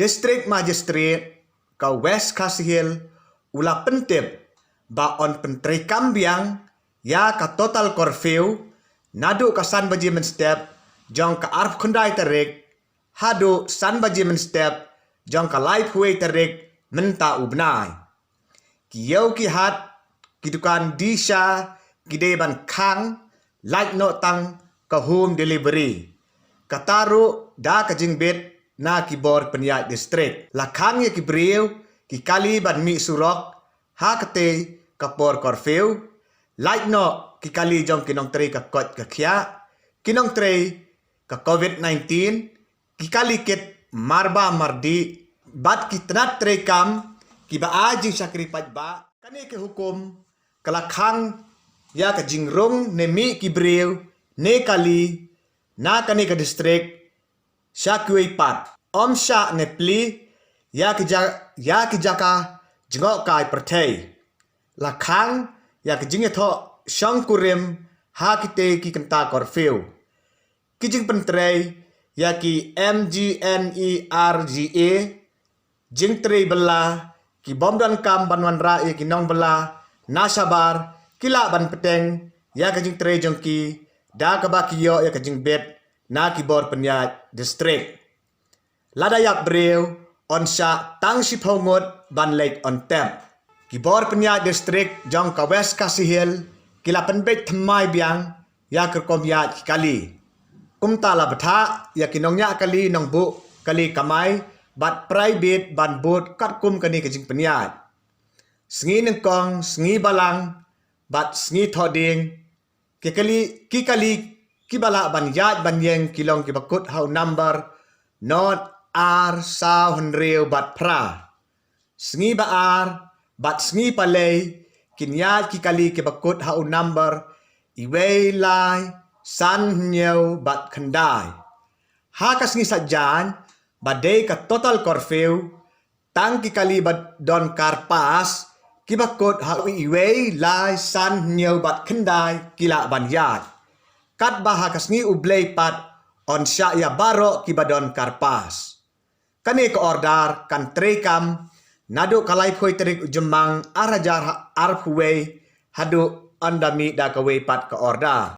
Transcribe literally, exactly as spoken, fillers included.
District Magistrate ka West Khasi Hills u la pyntip ba yn pyntreikam biang ïa ka total curfew naduh ka san baje mynstep jong ka arphew khyndai tarik haduh san baje mynstep jong ka laiphew wei tarik mynta u bnai. Ki ïew ki hat, ki dukan disha ki dei ban khang, lait noh tang ka home delivery. Kata ruh da ka jingbit na ki bor pynïaid district. La khang ïa ki briew ki kali ban mih surok ha katei ka por curfew. Lait noh ki kali jong ki nongtrei ka koit ka khiah, ki nongtrei ka covid nineteen, ki kali kit marba mardih bad ki tnat treikam kiba ai jingshakri paidbah. Kane ka hukum ka la khang ïa ka jingrung ne mih ki briew ne kali na kane ka district sha kiwei pat. Ym shah ne plie ïa ki ja-, ïa ki jaka jngohkai pyrthei. La khang ïa ka jingïathoh shongkurim ha kitei ki kynta curfew. Ki jingpyntrei ïa ki M G N E R G A, jingtrei bylla, ki bym donkam ban wanrah ïa ki nongbylla na shabar, ki lah ban bteng ïa ka jingtrei jong ki da kaba ki ïoh ïa ka jingbit na ki bor pynïaid district. Lada ïap briew, yn shah tang shiphew ngut ban leit yn tep. Ki bor pynïaid district jong ka West Khasi Hills ki la pynbeit thymmai biang ïa ka rukom ïaid ki kali. Kumta la bthah ïa ki nongñiah kali, nongbuh kali kamai bad private ban bud katkum kane ka jingpynïaid. Sngi nyngkong, sngi balang bad sngi thohdieng, ki kali, ki kali kiba lah ban ïaid ban ïeng ki long kiba kut ha u number not ar saw hynriew bad phra. Sngi ba ar bad sngi palei kin ïaid ki kali kiba kut ha u number iwei lai san hynñiew bad khyndai. Ha ka sngi Saitjaiñ ba dei ka total curfew, tang ki kali ba donkar pass kiba kut ha u iwei lai san hynñiew bad khyndai ki lah ban ïaid. Katba ha ka sngi U Blei pat yn shah ïa baroh kiba donkar pass. Kane ka order kan treikam naduh ka laiphew tarik u Jymmang ar hajar arphew wei haduh ynda mih da kawei pat ka order.